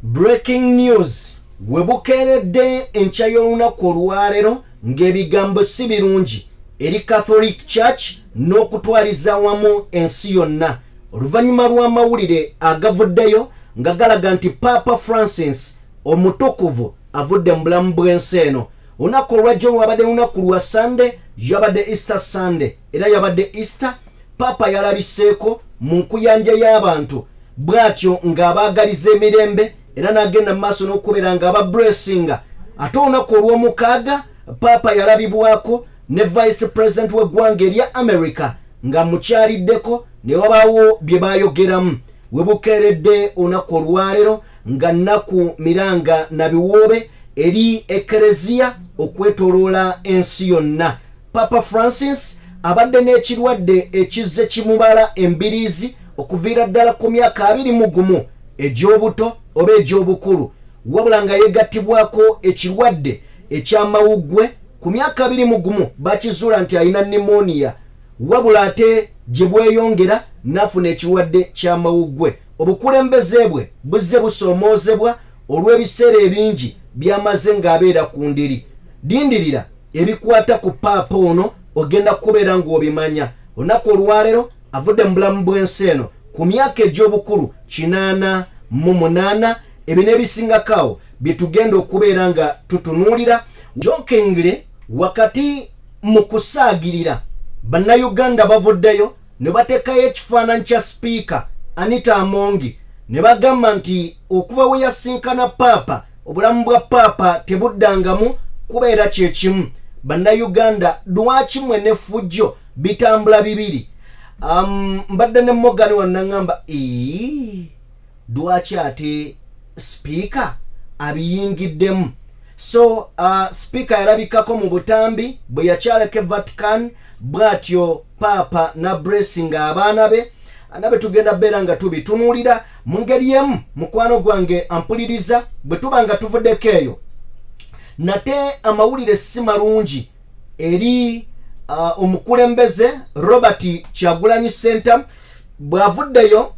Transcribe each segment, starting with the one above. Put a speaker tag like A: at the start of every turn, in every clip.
A: Breaking news, we bukeeredde enkya y'olunaku olwaleero ng'ebigambo si birungi eri Catholic Church n'okutwaliza awamu ensi yonna oluvannyuma lw'amawulire agavuddeyo nga galaga nti Paapa Francis omutukuvu avudde mu bulamu bw'ensi eno. Olunaku olwajjo lwabadde lunaku lwa Sunday, yabadde Easter Sunday era yabadde Easter. Paapa yalabiseeko mu nkuyanja y'abantu bw'atyo ng'abaagaliza emirembe era n'agenda mu maaso n'okubeera ng'ababuresinga. Ate olunaku olw'omukaaga Paapa yalabibwako ne Vice President w'eggwanga erya America nga mukyaliddeko ne wabaawo bye baayogeramu. We bukeeredde olunaku olwaleero nga nnaku miranga na biwoobe eri Ekereziya okwetoloola ensi yonna. Papa Francis abadde n'ekirwadde ekizze kimubala embiriizi okuviira ddala ku myaka 21 egy'obuto oba egy'obukulu, wabula nga yeegattibwako ekirwadde eky'amawuggwe. Ku myaka 21 bakizuula nti alina pneumonia, wabula ate gye bweyongera n'afuna ekirwadde ky'amawuggwe. Obukulembeze bwe buzze busoomoozebwa olw'ebiseera ebingi by'amaze ng'abeera ku ndiri. Lindirira ebikwata ku Paapa ono ogenda kubeera ng'obimanya. Olunaku olwaleero avudde mu bulamu bw'ensi eno ku myaka egy'obukulu 88. Ebyo n'ebisingako awo bye tugenda okubeera nga tutunuulira. Jokingly, wakati mu kusaagirira, Bannayuganda bavuddeyo ne bateekayo ekifaananyi kya Sipiika Anita Amongi ne bagamba nti okuva we yasinkana Paapa, obulamu bwa Paapa tebuddangamu kubeera kyekimu. Bannayuganda, lwaki mwe n'effujjo bitambula bibiri? Mbadde ne Morgan wanaŋŋamba, lwaki ate sipiika abiyingiddemu? So sipiika yalabikako mu butambi bwe yakyalako e Vatican, bw'atyo Paapa na blessinga abaana be. Nabe tugenda beera nga tubitunuulira mu ngeri emu. Mukwano gwange ampuliriza, bwe tuba nga tuvuddeko eyo, nate amawulire si malungi eri omukulembeze Robert Kyagulanyi Ssentamu bw'avuddeyo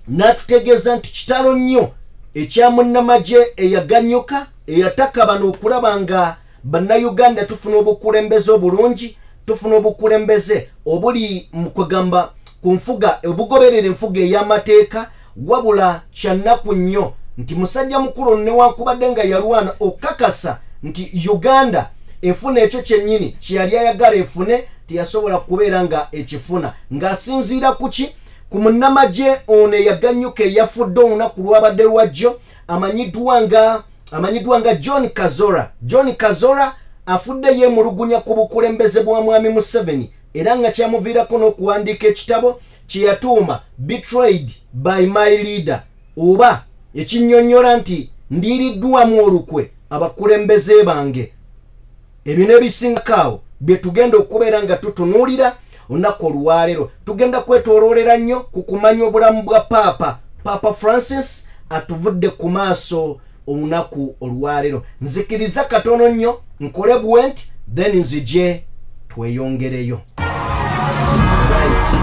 A: n'atutegeeza nti kitalo nnyo ekya munnamagye eyaganyuka, eyatakabana okulaba nga Bannayuganda tufuna obukulembeze obulungi, tufuna obukulembeze obuli mu kwegamba ku nfuga, obugoberera enfuga ey'amateeka. Wabula kyannaku nnyo nti musajja mukulu ono, newankubadde nga yalwana okukakasa nti Uganda efuna ekyo kyennyini kyeyali ayagala efune, teyasobola kubeera nga ekifuna. Ng'asinziira ku ki? Ku munnamagye ono eyaganyuka, eyafudde olunaku lwabadde lwajjo, amanyiddwa nga John Kazora. John Kazora afudde yeemulugunya ku bukulembeze bwa Mwami Museveni, era nga kyamuviirako n'okuwandiika ekitabo kye yatuuma "Betrayed by My Leader", oba ekinnyonnyola nti ndiiriddwamu olukwe abakulembeze bange. Ebyo n'ebisingako awo bye tugenda okubeera nga tutunuulira olunaku olwaleero. Tugenda kwetooloolera nnyo ku kumanya obulamu bwa Paapa Francis atuvudde ku maaso olunaku olwaleero. Nzikiriza katono nnyo nkole bwe nti, then nzije tweyongereyo. Right.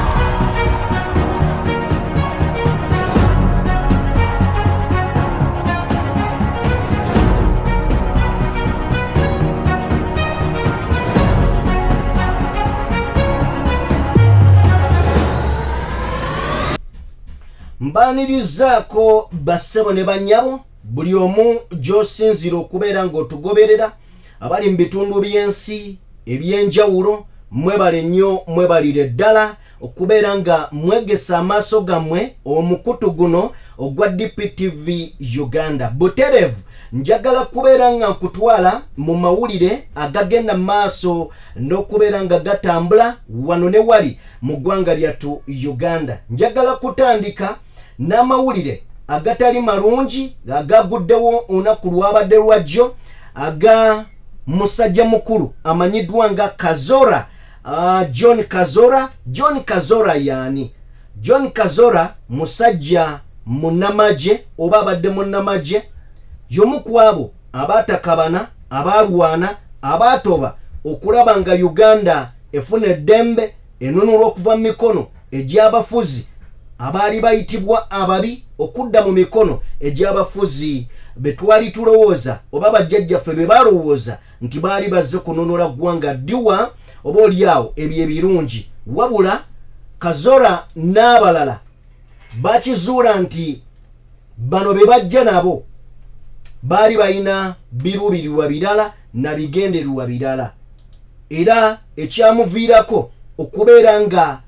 A: Mbaanirizaako bassebo ne bannyabo, buli omu gy'osinziira okubeera ng'otugoberera, abali mu bitundu by'ensi ebyenjawulo, mwebale nnyo, mwebalire ddala okubeera nga mwegesa amaaso gammwe omukutu guno ogwa DPTV Uganda butereevu. Njagala kubeera nga nkutwala mu mawulire agagenda maaso n'okubeera nga gatambula wano ne wali mu ggwanga lyattu Uganda. Njagala kutandika n'amawulire agatali malungi agaguddewo olunaku lwabadde lwajjo, aga musajja mukulu amanyiddwa nga Kazora, John Kazora. John Kazora yaani? John Kazora musajja munnamagye, oba abadde munnamagye, y'omu ku abo abaatakabana, abaalwana, abaatoba okulaba nga Uganda efuna eddembe, enunulwa okuva mu mikono egy'abafuzi. abaali bayitibwa ababi okudda mu mikono egy'abafuzi be twali tulowooza oba bajjajjaffe be balowooza nti baali bazze kununula ggwanga ddiwa oba oliawo ebyo ebirungi. Wabula Kazora n'abalala bakizuula nti bano be bajja nabo baali balina biruubirirwa birala na bigendererwa birala, era ekyamuviirako okubeera nga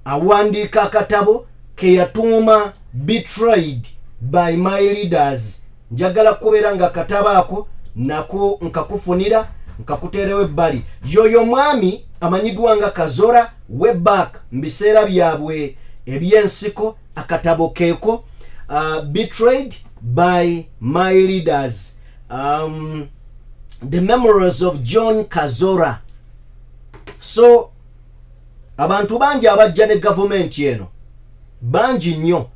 A: awandiika akatabo ke yatuuma "Betrayed by My Leaders". Njagala kubeera nga akatabo ako nako nkakufunira, nkakuteerewo ebbali. Yoyo mwami amanyiddwa nga Kazora webak mu biseera byabwe eby'ensiko. Akatabo keeko "Betrayed by My Leaders", The Memories of John Kazora. So abantu bangi abajja ne gavumenti eno, bangi nnyo,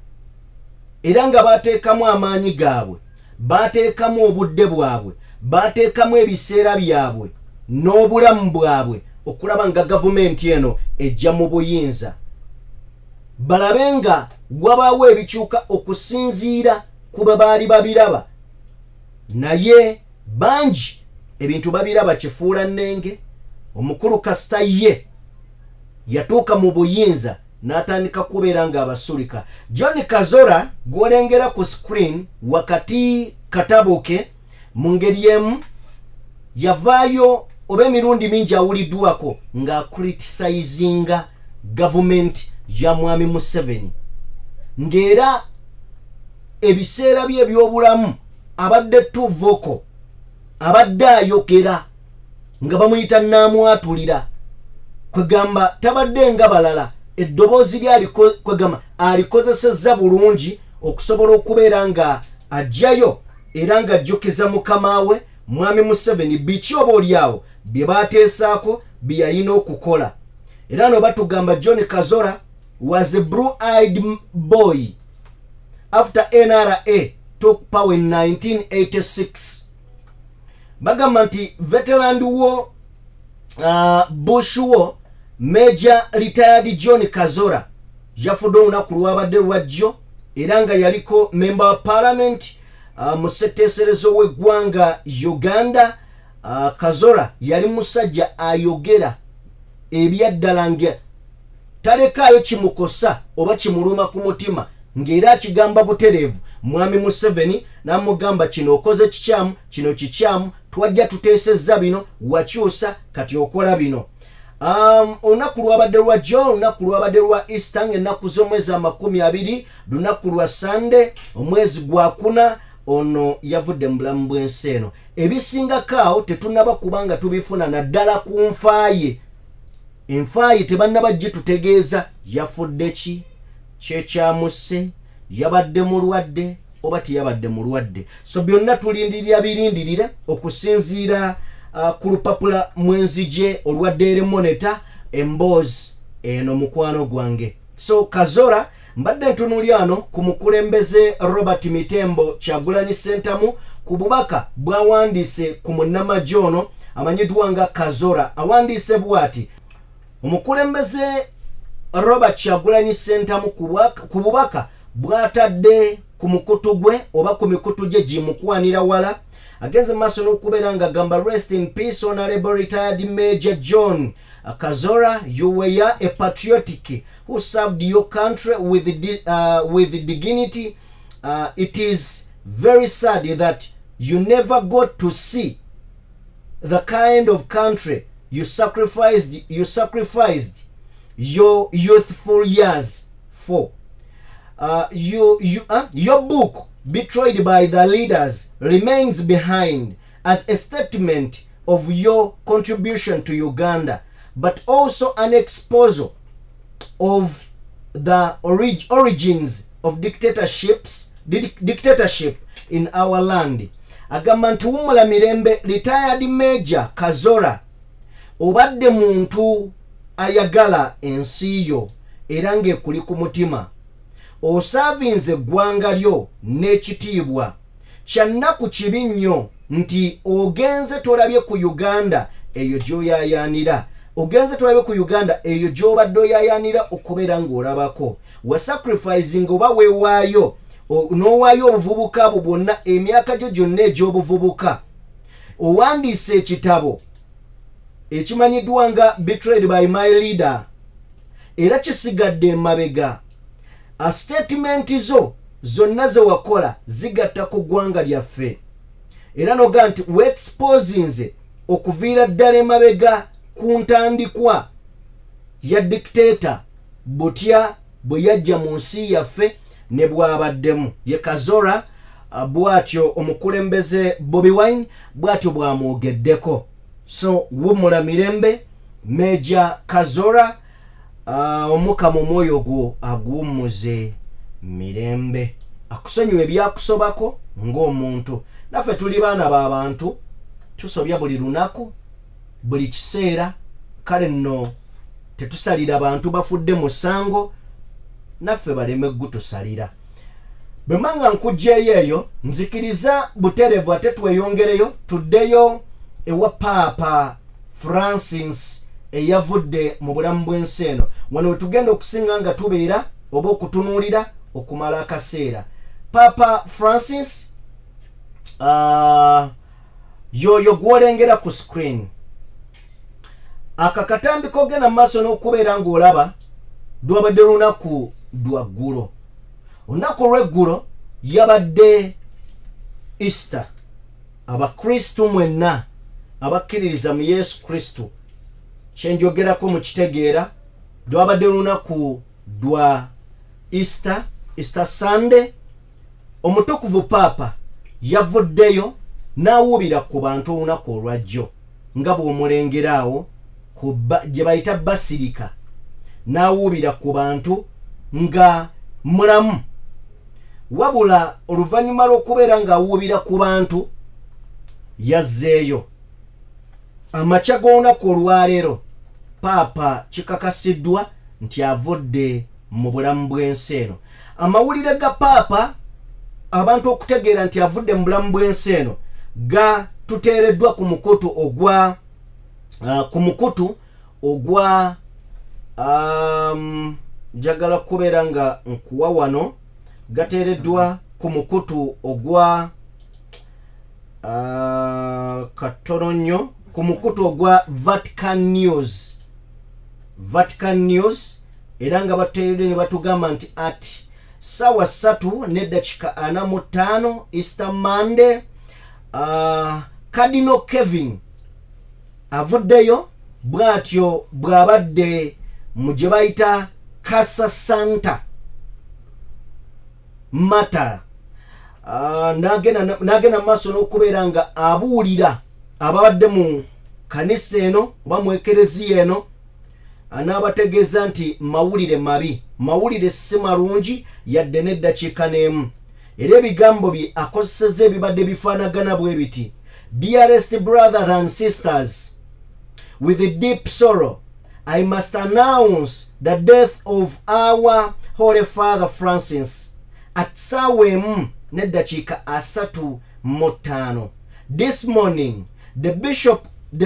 A: era nga bateekamu amaanyi gaabwe, bateekamu obudde bwabwe, bateekamu ebiseera byabwe n'obulamu bwabwe okulaba nga gavumenti eno ejja mu buyinza, balabe nga wabaawo ebikyuka okusinziira ku bwe baali babiraba. Naye bangi ebintu babiraba kifuula nnenge. Omukulu kasita ye yatuuka mu buyinza n'atandika kubeera ng'abasulika. John Kazora gw'olengera ku screen wakati, katabo ke mu ngeri emu yavaayo oba emirundi mingi awuliddwako ng'acriticinga gavumenti ya Mwami Museveni, ng'era ebiseera bye ebyobulamu abadde tuvoko, abadde ayogera nga bamuyita naamwatulira. Kwegamba tabadde nga balala, eddoboozi lye kwegamba alikozesezza bulungi okusobola okubeera nga ajjayo era ng'ajjukiza mukama we Mwami Museveni biki oba oliawo bye bateesaako bye yalina okukola. Era no batugamba John Kazora was a blue eyed boy after NRA took power in 1986. Bagamba nti veteran wo bush war Major retired John Kazora yafudde olunaku lwabadde lwajjo, era nga yaliko member wa parliament mu ssetteeserezo w'eggwanga Uganda. Kazora yali musajja ayogera ebyaddala nga talekaayo kimukosa oba kimuluma ku mutima, ng'era akigamba butereevu Mwami Museveni, n'amugamba kino okoze kikyamu, kino kikyamu, twajja tuteesezza bino, wakyusa, kati okola bino. Olunaku lwabadde lwa jjo, olunaku lwabadde lwa Easter, ng'ennaku z'omwezi 20, lunaku lwa Sande, omwezi gwakuna. Ono yavudde mu bulamu bw'ensi eno. Ebisingako awo tetunnaba kubanga tubifuna, naddala ku nfaaye. Enfaaye tebannaba gitutegeeza yafudde ki, kyekyamusse, yabadde mulwadde oba teyabadde mulwadde. So byonna tulindirira birindirira okusinziira ku lupapula mwenzije olwa Daily Monitor, emboozi eno mukwano gwange. So Kazora, mbadde ntunuli ano ku mukulembeze Robert Mitembo Kyagulanyi Sentamu ku bubaka bw'awandiise ku munnamagye ono amanyiddwa nga Kazora. Awandiise bw'ati omukulembeze Robert Kyagulanyi Sentamu ku bubaka bw'atadde ku mukutu gwe oba ku mikutu gye gimukwanira wala. Agenze maaso n'okubeera nga gamba, "Rest in peace, Honorable Retired Major John Kazora. You were a patriotic who served your country with dignity. It is very sad that you never got to see the kind of country you sacrificed your youthful years for. Your book, Betrayed by the Leaders, remains behind as a statement of your contribution to Uganda, but also an exposure of the origins of dictatorship in our land." Agamba nti wummula mirembe, retired Major Kazora, obadde muntu ayagala ensi yo era ng'ekuli ku mutima, osaavinze eggwanga lyo n'ekitiibwa. Kyannaku, kibi nnyo nti ogenze tolabye ku Uganda eyo gy'oyaayaanira. Ogenze tulabe ku Uganda eyo gy'obadde oyayanira okubeera ng'olabako. Wasacrificing oba weewaayo n'owaayo obuvubuka bwo bwonna, emyaka gyo gyonna egy'obuvubuka. Owandiise ekitabo ekimanyiddwa nga Betrayed by My Leader, era kisigadde emabega. Statement zo zonna ze wakola zigatta ku ggwanga lyaffe, era noga nti weexposinze okuviira ddala emabega ku ntandikwa ya dictator butya bwe yajja mu nsi yaffe ne bw'abaddemu. Ye Kazora bw'atyo omukulembeze Bobi Wine bw'atyo bw'amwogeddeko. So wumula mirembe, Major Kazora. Omukama omwoyo gwo aguwummuze mirembe, akusonyiwa ebyakusobako ng'omuntu. Naffe tuli baana b'abantu, tusobya buli lunaku, buli kiseera. Kale nno tetusalira bantu bafudde musango, naffe baleme gutusalira. Bwe mba nga nkugjeyo eyo, nzikiriza buterevu ate tweyongereyo, tuddeyo ewa Paapa Francis eyavudde mu bulamu bw'ensi eno. Wano we tugenda okusinga nga tubeera oba okutunuulira okumala akaseera. Paapa Francis yoyo gw'olengera ku screen. Aka katambi kogenda mu maaso n'okubeera ng'olaba lwabadde lunaku lwa ggulo. Olunaku olw'eggulo yabadde Easter. Abakristu mwenna abakkiririza mu Yesu Kristo, kyenjogerako mukitegeera. Lwabadde lunaku lwa Easter, Easter Sunday. Omutukuvu Paapa yavuddeyo n'awuubira ku bantu olunaku olwajjo nga bw'omulengera awo gye bayita basilica, n'awuubira ku bantu nga mulamu. Wabula oluvannyuma lw'okubeera ng'awuubira ku bantu, yazzeeyo amakya g'olunaku olwaleero. Paapa kikakasiddwa nti avudde mu bulamu bw'ensi eno. Amawulire ga Paapa abantu okutegeera nti avudde mu bulamu bw'ensi eno gatuteereddwa ku mukutu ogwa njagala kubeera nga nkuwa wano, gateereddwa ku mukutu ogwa katono nnyo, ku mukutu ogwa Vatican News, Vatican News. Era nga bateeredde ne batugamba nti at 3:45 Easter Monday, Cardinal Kevin avuddeyo bw'atyo bw'abadde mu gye bayita Casa Santa Marta, n'agenda mu maaso n'okubeera nga abuulira ababadde mu kanisa eno oba mu ekereziya eno, n'abategeeza nti mawulire mabi, mawulire si malungi yadde n'eddakiika n'emu. Era ebigambo bye akozesezza ebibadde bifaanagana bwe biti: "Dearest brothers and sisters, with deep sorrow I must announce the death of our Holy Father Francis at 1:35 this morning. The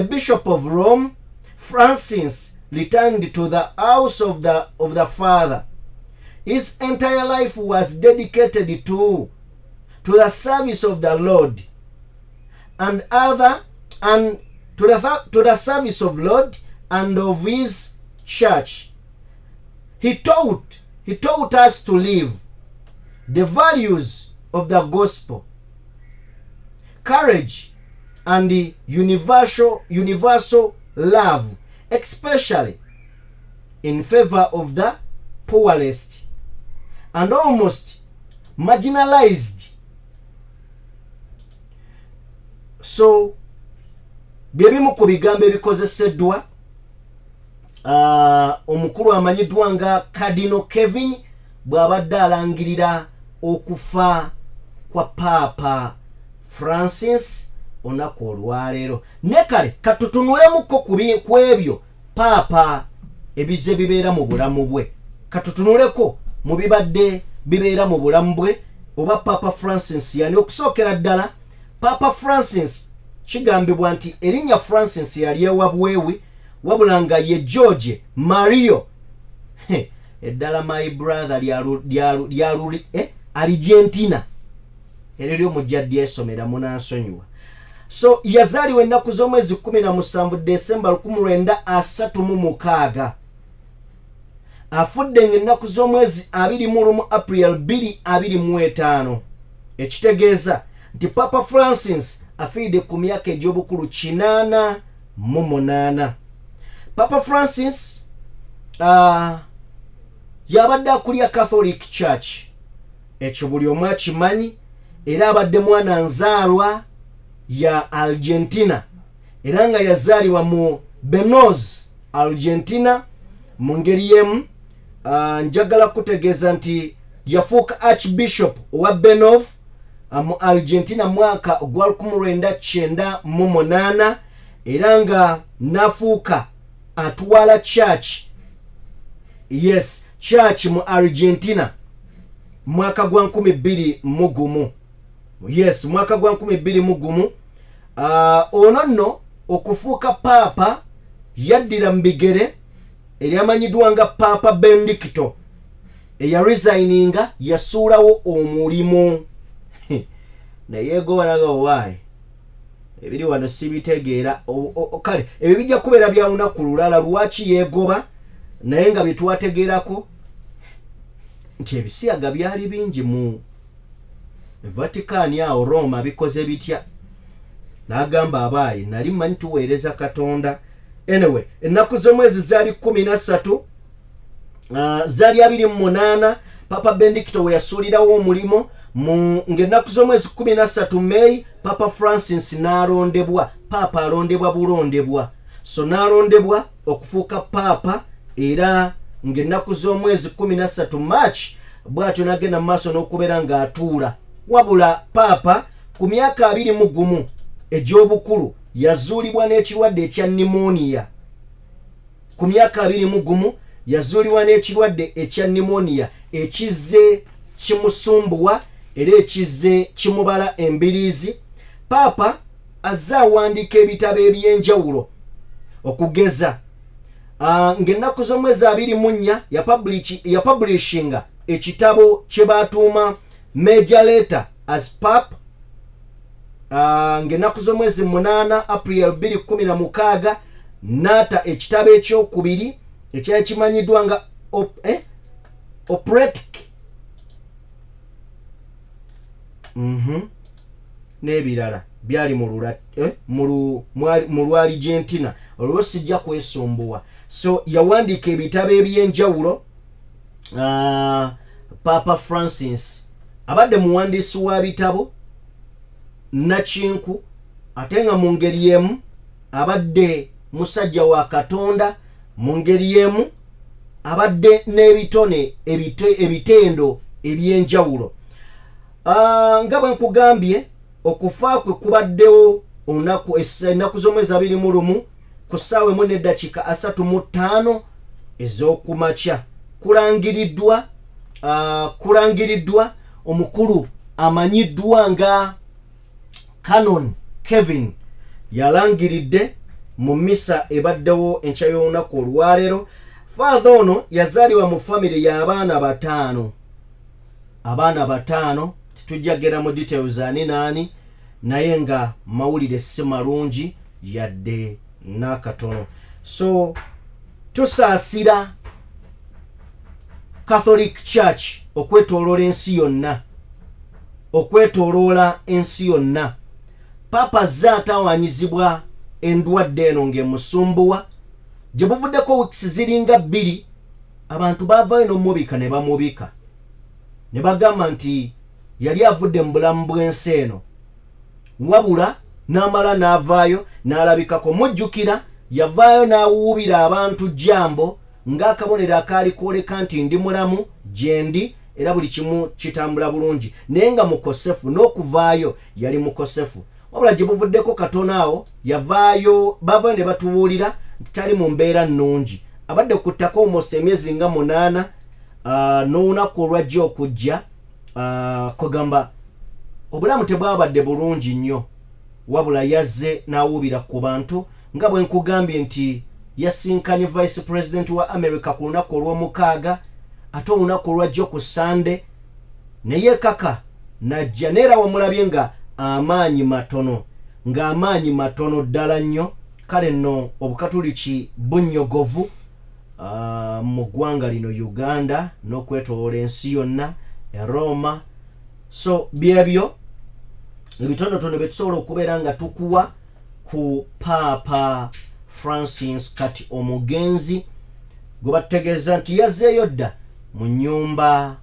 A: Bishop of Rome, Francis, returned to the house of the Father. His entire life was dedicated to the service of the Lord and other and to the service of Lord and of his church. He taught us to live the values of the gospel, courage and the universal love, especially in favor of the poorest and almost marginalized." So bye bimu ku bigambo ebikozeseddwa omukulu amanyiddwa nga Cardinal Kevin bw'abadde alangirira okufa kwa Paapa Francis olunaku olwaleero. Ne kale katutunulemuko ku ebyo Paapa ebizze bibeera mu bulamu bwe. Katutunuleko mu bibadde bibeera mu bulamu bwe oba Paapa Francis yani. Okusookera ddala, Paapa Francis kigambibwa nti erinnya Francis yali ewabwewi. Wabula nga ye George Mario eddala, my brother, lyaluli Argentina, eryo lyomujja dyesomera, munansonyiwa. So yazaalibwa ennaku z'omwezi 17 Desemba 1936, afudde ng'ennaku z'omwezi 21 April 2025, ekitegeeza nti Papa Francis afiiridde ku myaka egy'obukulu 88. Papa Francis yabadde akulya Catholic Church, ekyo buli omu akimanyi, era abadde mwana nzaalwa ya Argentina, era nga yazaalibwa mu Buenos Argentina. Mu ngeri y'emu, njagala kutegeeza nti yafuuka Archbishop owa Benov mu Argentina mwaka gwa 1998, era nga nafuuka atwala church, yes, church mu Argentina mwaka gwa 2001, yes, mwaka gwa 2001. Ono nno okufuuka paapa yaddira mu bigere eryamanyiddwa nga Paapa Benedicto eyaresigninga, yasuulawo omulimu naye gobanaga owaayi ebiri wano sibitegeera. Kale ebyo bijja kubeera bya lunaku lulala, lwaki yeegoba, naye nga byetwategeerako nti ebisiyaga byali bingi mu Vatican awo Roma, bikoze bitya, n'agamba abaayi nali mmanyi tuweereza Katonda. Anyway, ennaku z'omwezi zaali 13, zaali 28 Papa Benedicto we yasuulirawo omulimu mu ng'ennaku z'omwezi 13 May, Papa Francis n'alondebwa. Paapa alondebwa bulondebwa, so n'alondebwa okufuuka paapa, era ng'ennaku z'omwezi 13 March bw'atyo n'agenda mu maaso n'okubeera ng'atuula. Wabula paapa ku myaka 21 egy'obukulu yazuulibwa n'ekirwadde ekya pneumonia. Ku myaka 21 yazuulibwa n'ekirwadde ekya pneumonia ekizze kimusumbuwa era ekizze kimubala embiriizi. Paapa azze awandiika ebitabo ebyenjawulo, okugeza ng'ennaku z'omwezi 24 yapublishinga ekitabo kye batuuma Major Letter as Pope. Ng'ennaku z'omwezi 8 April 2016 n'ata ekitabo ekyokubiri ekyali kimanyiddwa nga Operatic N'ebirala byali mu Lwargentina, olwo sijja kwesumbuwa. So yawandiika ebitabo ebyenjawulo. Papa Francis abadde muwandiisi wa bitabo nakinku, ate nga mu ngeri emu abadde musajja wa Katonda, mu ngeri emu abadde n'ebitone ebitendo ebyenjawulo. Nga bwe nkugambye, okufa kwe kubaddewo olunaku ennaku z'omwezi 21 ku ssaawa 1:35 ez'okumakya. Kulangiriddwa omukulu amanyiddwa nga Canon Kevin, yalangiridde mu misa ebaddewo enkya y'olunaku olwaleero. Father ono yazaalibwa mu famire y'abaana bataano, abaana bataano. Tetujja genda mu details ani naani, naye nga mawulire si malungi yadde n'akatono. So tusaasira Catholic Church okwetooloola ensi yonna, okwetooloola ensi yonna. Papa zze atawaanyizibwa endwadde eno ng'emusumbuwa gye buvuddeko weeks ziringa 2. Abantu baavaayo n'omubika ne bamubika ne bagamba nti yali avudde mu bulamu bw'ensi eno, wabula n'amala n'avaayo n'alabikako. Mujjukira yavaayo n'awuubira abantu jambo ng'akabonero akaali kwoleka nti ndi mulamu gye ndi era buli kimu kitambula bulungi, naye nga mukosefu, n'okuvaayo yali mukosefu. Wabula gye buvuddeko katono awo yavaayo, bavaayo ne batubuulira nti tali mu mbeera nnungi, abadde ku ttaka almost emyezi nga 8, n'olunaku olwajja okujja, kugamba obulamu tebwabadde bulungi nnyo, wabula yazze n'awuubira ku bantu nga bwe nkugambye nti Yasinkanye vice president wa America ku lunaku olw'omukaaga, ate olunaku olwajjo ku Sande neyekaka najja, neera wamulabye nga amaanyi matono, ng'amaanyi matono ddala nnyo. Kale nno Obukatuliki bunnyogovu mu ggwanga lino Uganda n'okwetoloola ensi yonna e Roma. So byebyo ebitonotono bye tusobola okubeera nga tukuwa ku Paapa Francis kati omugenzi, gwe batutegeeza nti yazzeeyo dda mu nnyumba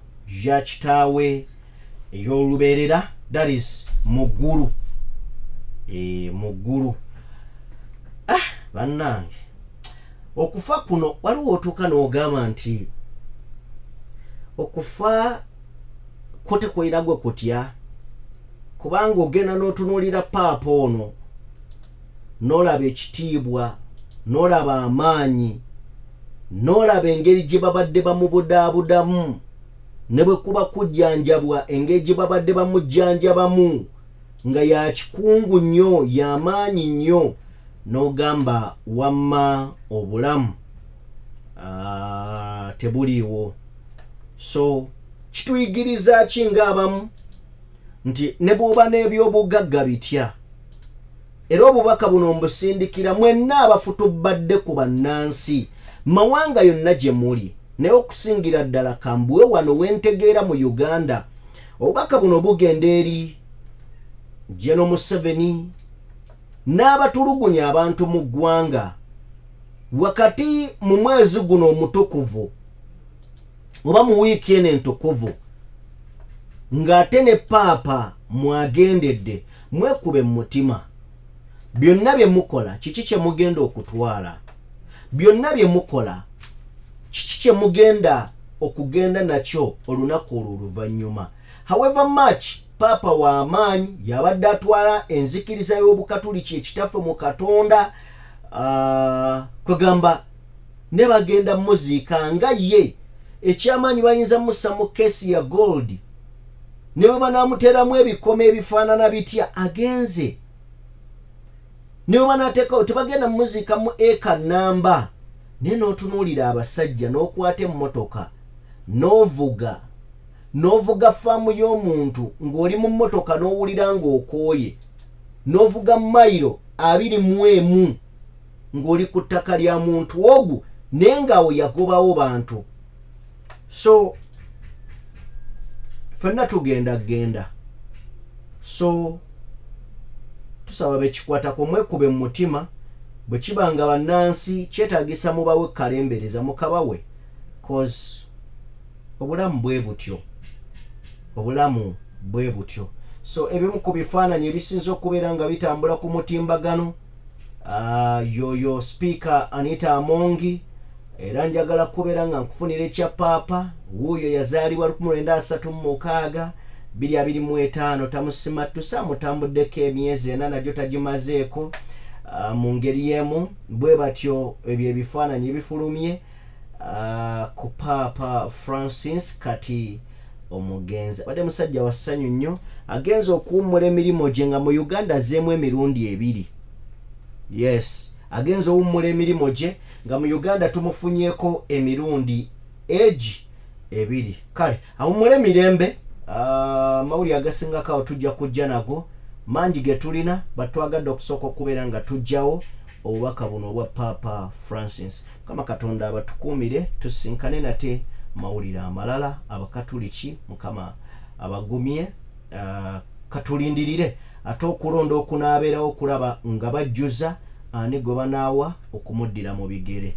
A: ya kitaawe ey'olubeerera, that is mu ggulu, mu ggulu. Ah, bannange, okufa kuno waliwo otuuka n'ogamba nti okufa kwo tekulina gwe kutya, kubanga ogenda n'otunuulira paapa ono n'olaba ekitiibwa, n'olaba amaanyi, n'olaba engeri gye babadde bamubudaabudamu, ne bwe kuba kujjanjabwa, engeri gye babadde bamujjanjabamu nga ya kikungu nnyo, y'amaanyi nnyo, n'ogamba wamma obulamu tebuliiwo. So kituyigiriza ki ng'abamu nti ne bw'oba n'ebyobugagga bitya? Era obubaka buno mbusindikira mwenna abafutubbadde ku bannansi mawanga yonna gye muli, naye okusingira ddala kambuwe wano wentegeera mu Uganda. Obubaka buno bugenda eri Geno Museveni n'abatulugunya abantu mu ggwanga wakati mu mwezi guno omutukuvu oba mu wiiki eno entukuvu, ng'ate ne paapa mwagendedde. Mwekube mu mutima. Byonna bye mukola, kiki kye mugenda okutwala? Byonna bye mukola, kiki kye mugenda okugenda nakyo olunaku olwo oluvannyuma? However much paapa w'amaanyi, yabadde atwala enzikiriza y'Obukatuliki, ekitaffe mu Katonda, kwegamba ne bagenda muziika nga ye ekyamaanyi bayinza mussa mu case ya gold, ne bwe banaamuteeramu ebikomo ebifaanana bitya, agenze. Ne bwe banaateekawo, tebagenda muziika mu eka namba. Naye n'otunuulira abasajja, n'okwata emmotoka n'ovuga, n'ovuga faamu y'omuntu ng'oli mu mmotoka, n'owulira ng'okooye, n'ovuga mayiro 21 ng'oli ku ttaka lya muntu ogu, naye ng'awo yagobawo bantu. So ffenna tugenda genda. So tusaba bekikwatako mwekube mu mutima. Bwe kiba nga bannansi kyetaagisa mubawe kalembereza, mukabawe, cause obulamu bwe butyo, obulamu bwe butyo. So ebimu ku bifaananyi ebisinza okubeera nga bitambula ku mutimbagano, yoyo Sipiika Anita Amongi. Era njagala kubeera nga nkufunira ekya paapa wuuyo. Yazaalibwa 1936, 2025 tamusimattusa, amutambuddeko emyezi 4, nagyo tagimazeeko. Mu ngeri y'emu bwe batyo ebyo ebifaananyi ebifulumye ku Paapa Francis kati omugenzi. Abadde musajja wa ssanyu nnyo. Agenza okuwummula emirimu gye nga mu Uganda azeemu emirundi ebiri. Yes, agenza owummula emirimu gye nga mu Uganda tumufunyeeko emirundi egi ebiri. Kale awummule emirembe. Amawulire agasingako awo tujja kujja nago mangi ge tulina, batwagadde okusooka okubeera nga tujjawo obubaka buno obwa Paapa Francis. Mukama Katonda abatukuumire, tusinkane nate mawulire amalala. Abakatuliki, Mukama abagumye. Katulindirire ate okulonda okunaabeerawo okulaba nga bajjuza ani gwe banaawa okumuddira mu bigere.